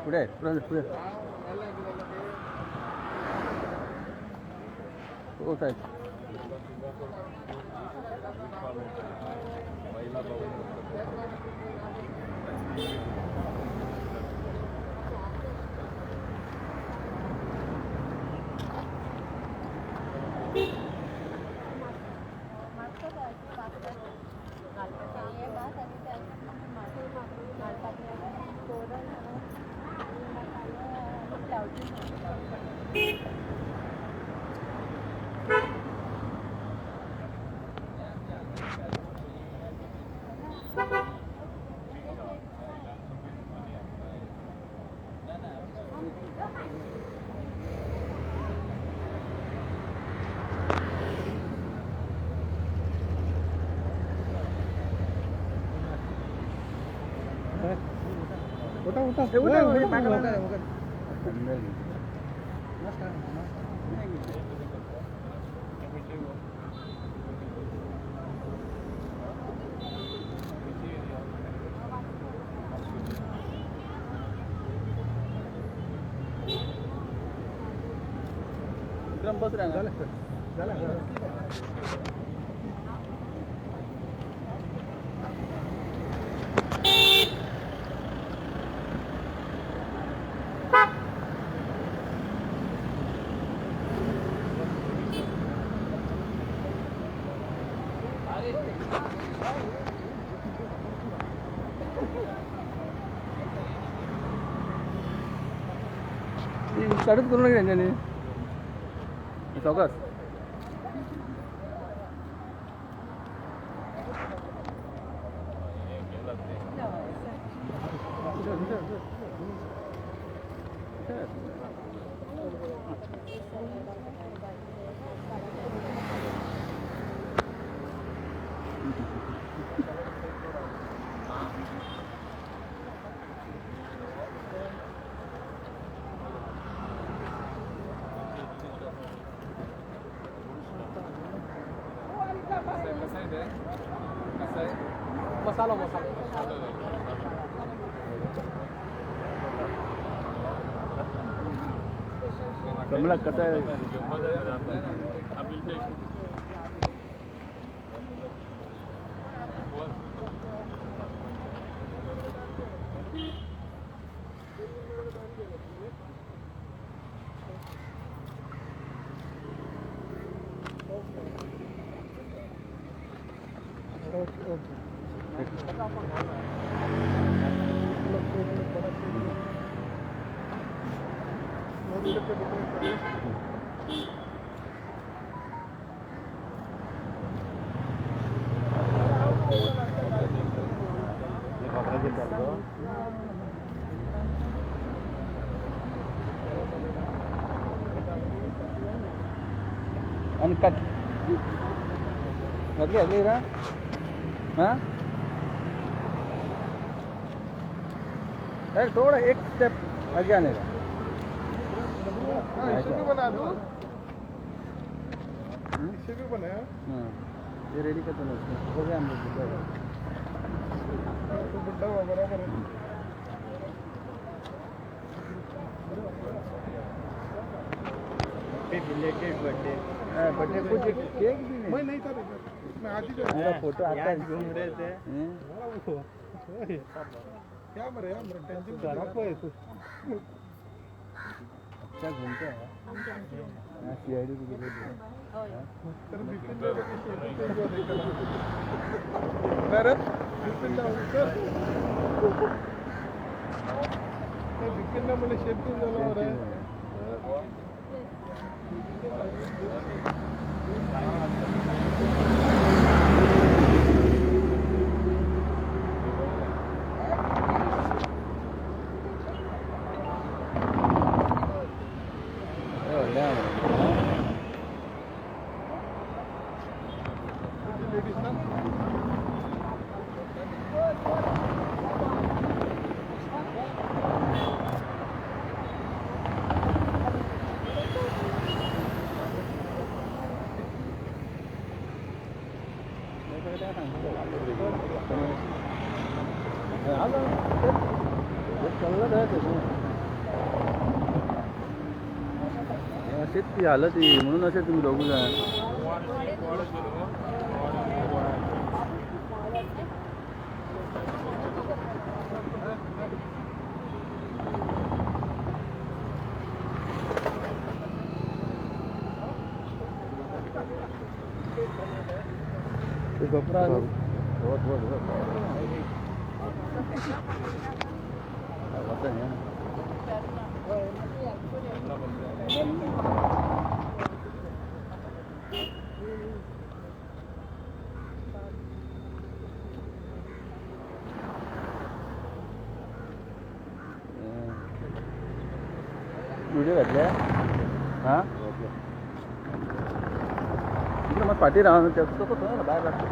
पुढे पुढे पुढे. हो साहेब. उठा उठा. उठा, उठा. विक्रम बस रे. झालं झालं. स्टार्टच करू नका त्यांच्यानी. सावकाश. मसाला मसाला. कमला कसा आहे? Okay okay. आणि कट घातली घातली का? हां, अरे थोड़ा एक स्टेप आगे आने का. हाँ, इसे भी बना दो. इसे भी बनाया. हाँ, ये रेडी करते हैं उसको. हो गया, हम लोग. तो बुड्ढा हुआ बराबर है. बर्थडे कुछ केक भी नहीं. मैं नहीं था रे, मैं आज ही पूरा फोटो आता है. घूम रहे थे. हैं? क्या मरे यार, मेरा टेंशन अच्छा घूमते हैं. हाँ, सीआईडी को बोलो. तर बिपिन भरत बिपिन सर बिपिनला मला शेप झाला बरं. लेडीज ना. अशीच ती हालत ही म्हणून अशें तुमी दोगूय जाण. व्हिडिओ घातले हां इकडे मग फाटी राव तो भायर लागतो.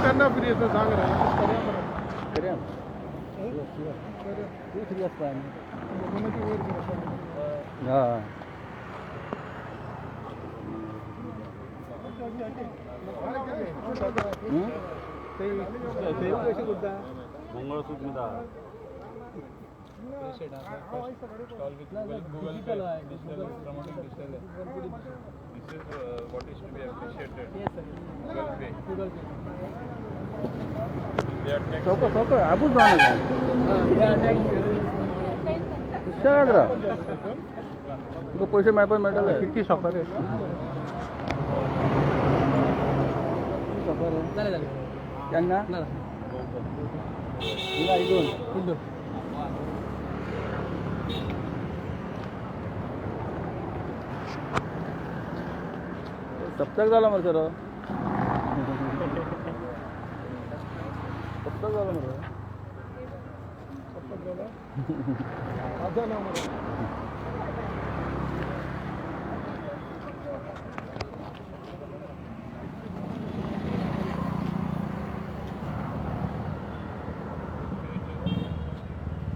त्यांना फ्री येतं सांग रे. करूया तू फ्री असता. हां mangalsutra. This is what is to be appreciated. Google Pay. They are tax. सोपं सोपं आबूच जावं नका हुशार राव तुका पयशे मेळपाक मेळटले. किती सफर आहे. सफर आहे केन्ना तुला दोन सप्तक जाला मरे सर. सप्तक जाला मरे. सप्तक झाला माझं नाव मरे.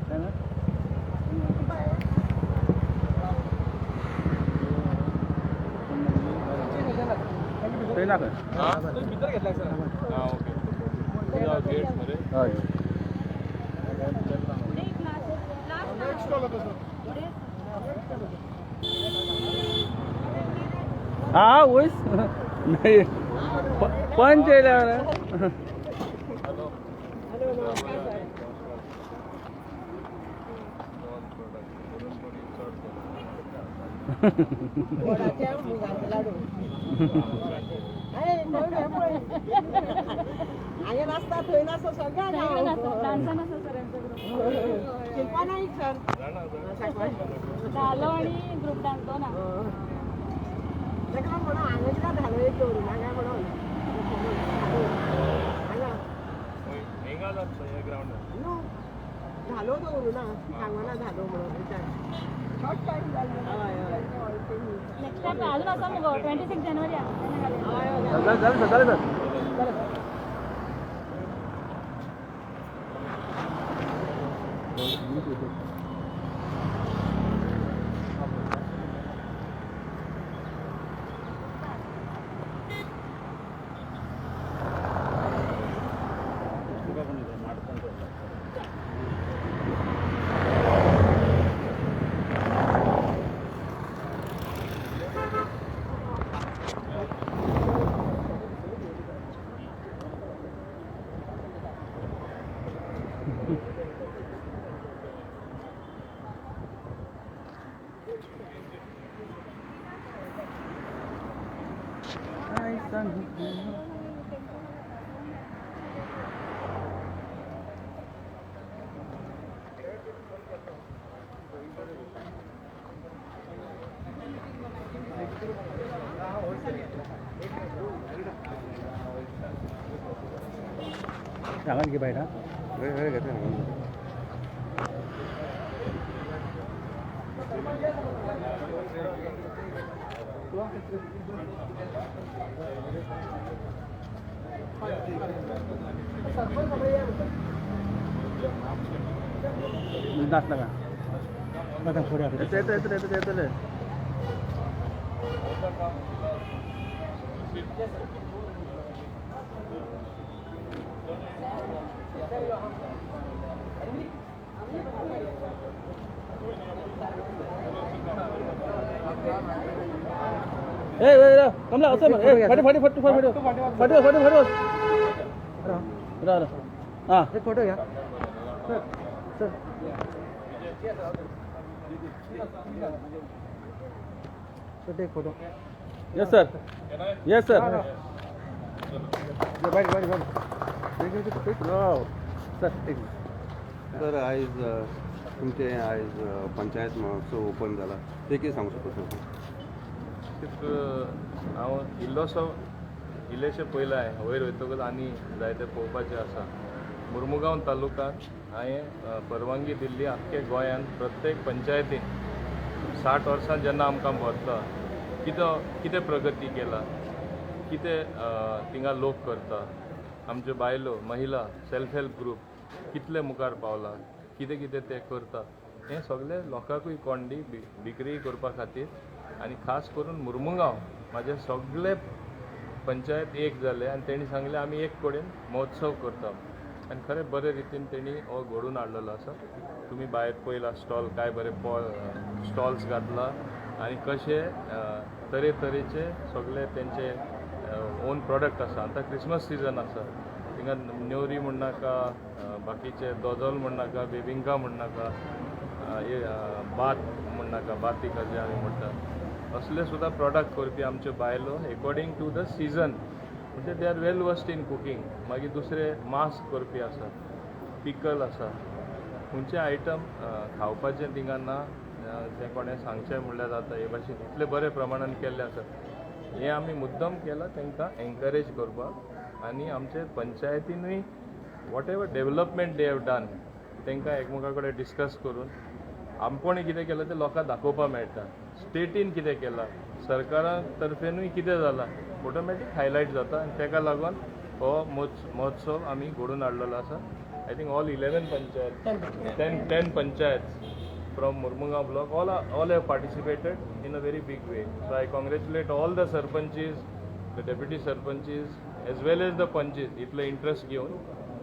काय ना ते ना खंय. हा ओके. गेट मध्ये. हय. नेक्स्ट स्टॉल आता सर. हा वयस नाही पंच येयल्या. गोडाचे मुगाचे लाडू. अरे कोण हे पळय हांगा नाचता थंय नाचता सगळ्या. शिल्पा नाईक सर. धालो आणि ग्रुप डान्स दोन. ताका म्हणून हांगा कित्याक धालो एक दवरिना काय म्हणून हांगा हिंगा जाता ह्या ग्राउंडार. न्हू धालो दवरुना सांगना धालो म्हणून विचार. हय हय. नेक्स्ट टाइम अजून आसा मुगो 26 जानेवारी आहा. हय हय. चालेल सर चालेल सर. काय सांगू. सांगा की बाहेर हा. नाच नका. येता येता येता येता येतले. ए ए कमला असं म्हण. ए, फाटी फाटी फाटी फाटी फाटी फाटी फाटी राव हां, एक फोटो घ्या sir. Sir, sir, take photo. Yes sir, yes sir. Bye bye bye. Sir, एक मिनिट. सर, आयज तुमचें आयज पंचायत महोत्सव ओपन जाला, ते कितें सांगू शकता सर? हांव इल्लोसो इल्लेशें पयलां हांवें वयर वयतकच आनी जायते पळोवपाचें आसा. मुर्मुगांव तालुक्यांत हांवें परवानगी दिल्ली, आख्खे गोंयांत प्रत्येक पंचायतीन 60 वर्सां जेन्ना आमकां भरता, कितें कितें प्रगती केला, कितें थिंगा लोक करता, आमच्यो बायलो, महिला सेल्फ हेल्प ग्रूप कितले मुखार पावला, कितें कितें ते करता, हें सगळें लोकांकूय कोंडी बिक्री करपा खातीर. आनी खास करून मुर्मुगांव म्हाजे सगळे पंचायत एक जाले आनी तेणी सांगलें आमी एक कडेन महोत्सव करता, आनी खरें बरे रितीन तेणी हो घडोवन हाडलेलो आसा. तुमी भायर पयला स्टॉल, काय बरे स्टॉल्स घातला आनी कशे तरेतरेचे सगळे तेंचे ओन प्रोडक्ट आसा. आतां क्रिसमस सिजन आसा, थिंगा नेवरी म्हणनाका, बाकीचे दोदोल म्हणनाका, बेबिंका म्हणनाका, हे भात म्हणनाका, बातिका जे आमी म्हणटा, असले सुद्दां प्रोडक्ट करपी आमच्यो बायलो एकॉर्डींग टू the season, म्हणजे they are well versed in cooking. मागीर दुसरे मास्क करपी आसा, पिकल आसा, खंयचे आयटम खावपाचें थिंगा ना, तें कोणें सांगचें म्हणल्यार जाता. हे भाशेन इतले बरे प्रमाणान केल्लें आसा. हें आमी मुद्दम केलां तांकां एनकरेज करपाक, आनी आमचे पंचायतीनूय whatever development they have done तांकां एकमेका कडेन डिस्कस करून आमकोणी कितें केलां तें लोकांक दाखोवपाक मेळटा. स्टेटीन कितें केलां, सरकारा तर्फेनूय कितें जालां, ऑटोमॅटीक हायलायट जाता, आनी ताका लागून हो महोत्सव आमी घडोवन हाडलेलो आसा. I think all 11 panchayat, 10 panchayat from Mormugao block, all have participated in a very big way. So I congratulate all the sarpanches, the deputy sarpanches as well as the panches. इतले इंट्रस्ट घेवन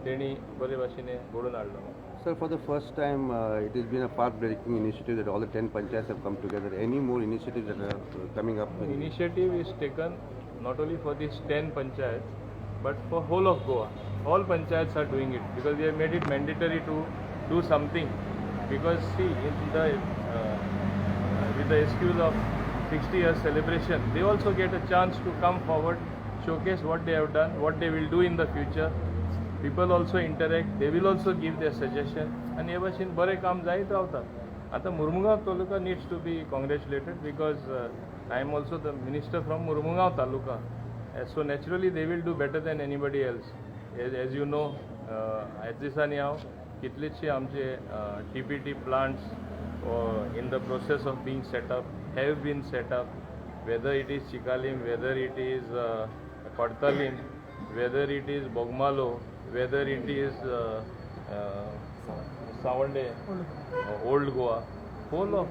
तेणी बरे भाशेन घडोवन हाडलो. Sir, for the first time, it has been a path-breaking initiative that all the 10 panchayats have come together. Any more initiatives that are coming up? Initiative is taken not only for these 10 panchayats but for whole of Goa. All panchayats are doing it because we have made it mandatory to do something. Because see, in the with the excuse of 60 years celebration, they also get a chance to come forward, showcase what they have done, what they will do in the future. People also interact, they will also give their suggestion, आनी हे भाशेन बरें काम जायत रावता. आतां Mormugao taluka needs to be congratulated because I am also the minister from Mormugao taluka, so naturally they will do better than anybody else. As you know, आयज दिसांनी हांव कितलेशे आमचे TPT plants in the process of being set up, have been set up, whether it is Chicalim, whether it is Cortalim, whether it is Bogmalo, whether it is Savonda, Old Goa, whole of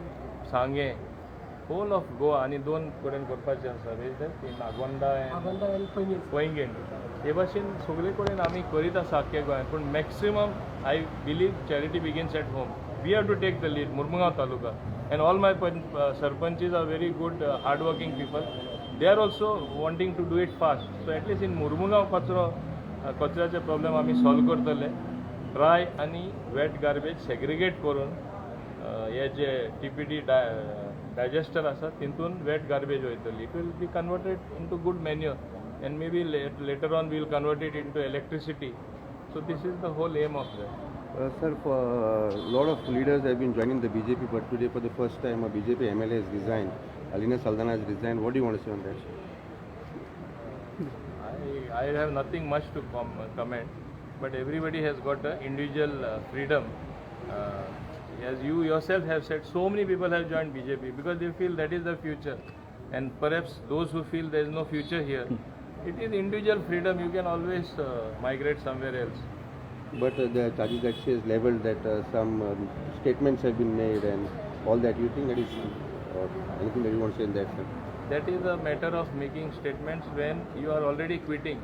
Sanguem, whole of Goa, आनी दोन कडेन करपाचें आसा, नागोंडा and Poinguinim. हे भाशेन सगळे कडेन आमी करीत आसा आख्खे गोंयांत. पूण maximum I believe charity begins at home. We have to take the lead, Mormugao taluka, and all my sarpanches are very good, hard working people. They are also wanting to do it fast. So at least in Mormugao कचरो, कचऱ्याचे problem आमी solve करतले. Dry आनी weight garbage segregate करून हे जे TPT disaster आसा तितून weight garbage वयतली. It will be converted into good manure and maybe later on we'll convert it into electricity. So this is the whole aim of that. Sir, for a lot of leaders have been joining the BJP, but today for the first time a BJP MLA has resigned. Alina Saldana has resigned. What do you want to say on that? I have nothing much to comment, but everybody has got a individual freedom. As you yourself have said, so many people have joined BJP because they feel that is the future. And perhaps those who feel there is no future here, it is individual freedom. You can always migrate somewhere else. But the charges that she has leveled, that some statements have been made and all that. You think that is anything that you want to say in that, sir? That is a matter of making statements when you are already quitting.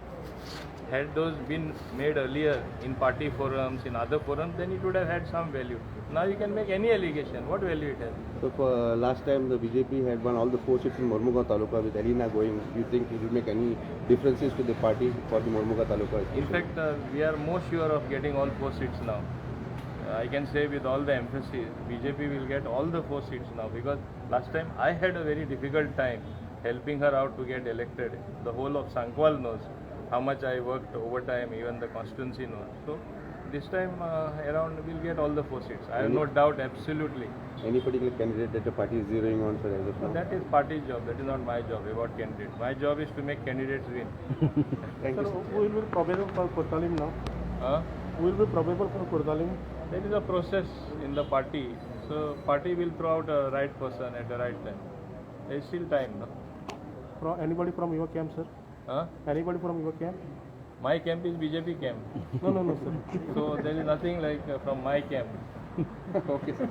Had those been made earlier in party forums, in other forums, then it would have had some value. Now you can make any allegation. What value it has? So for last time the BJP had won all the four seats in Mormugao Taluka with Elena going. Do you think it will make any differences to the party for the Mormugao Taluka? In fact, we are more sure of getting all four seats now. I can say with all the emphasis, BJP will get all the four seats now, because last time I had a very difficult time helping her out to get elected. The whole of Sankwal knows how much I worked overtime, even the constituency knows. So this time around we'll get all the four seats. I have no doubt, absolutely. Any particular candidate that the party is zeroing on, sir, as of now? That is party's job. That is not my job about candidate. My job is to make candidates win. Thank you, sir. Who will be probable for Cortalim now? Huh? Who will be probable for Cortalim? There is a process in the party, so party will throw out a right person at the right time. There is still time, no? From anybody from your camp, sir? Huh? Anybody from your camp? My camp is BJP camp, No, sir. So there is nothing like from my camp. Okay, sir.